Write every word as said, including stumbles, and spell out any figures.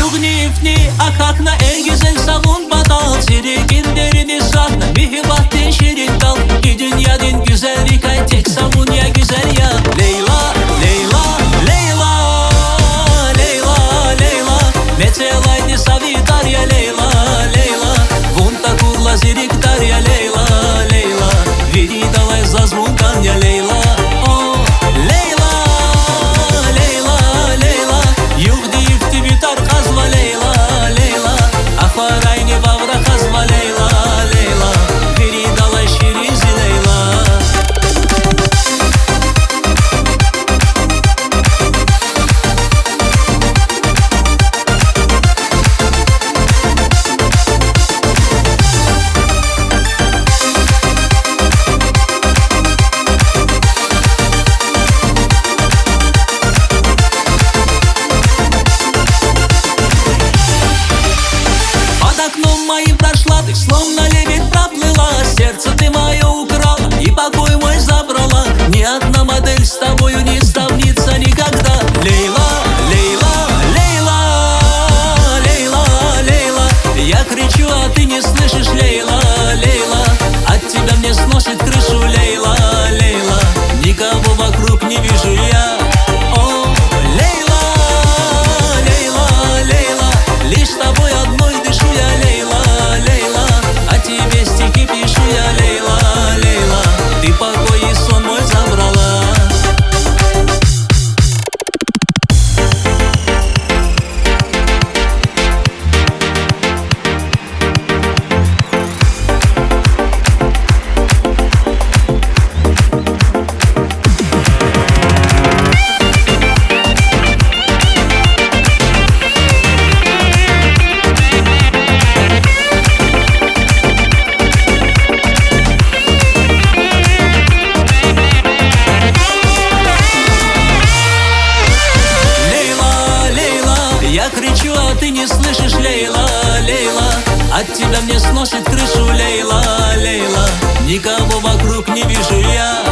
Югъни-йифни акахьна, эй гуьзел са вун патал, зи рикӀин деринни сагъна муьгьуьббатдин ширин тӀал. И дуьньядин гуьзелрикай тек са вун я гуьзел я, Лейла, Лейла, Лейла, Лейла, Лейла. Мецелайди са ви тӀвар я, Лейла, Лейла. Вун такурла зи рикӀ тар я, Лейла, Лейла. Виридалай заз вун кӀан я, Лейла. О, Лейла, Лейла, Лейла. Югъди-йифди ви тӀвар кьазва, Лейла, Лейла. Ахварайни вавра кьазва, Лейла, Лейла. Виридалай ширин зи Лейла. Под окном моим прошла ты, словно лебедь проплыла, сердце ты моё украла и покой мой забрала. Ни одна модель с тобою не сравнится никогда. Лейла, Лейла, Лейла, Лейла, Лейла. Я кричу, а ты не слышишь, Лейла, Лейла. От тебя мне сносит крышу, Лейла, Лейла. Никого вокруг не вижу я. О, Лейла, Лейла, Лейла. Лишь тобой одной дышу я, Лейла, Лейла. О тебе стихи пишу я, Лейла, Лейла. Ты покой и сон мой забрала. Лейла, Лейла, я кричу, а ты не слышишь, Лейла, Лейла. От тебя мне сносит крышу, Лейла, Лейла. Никого вокруг не вижу я.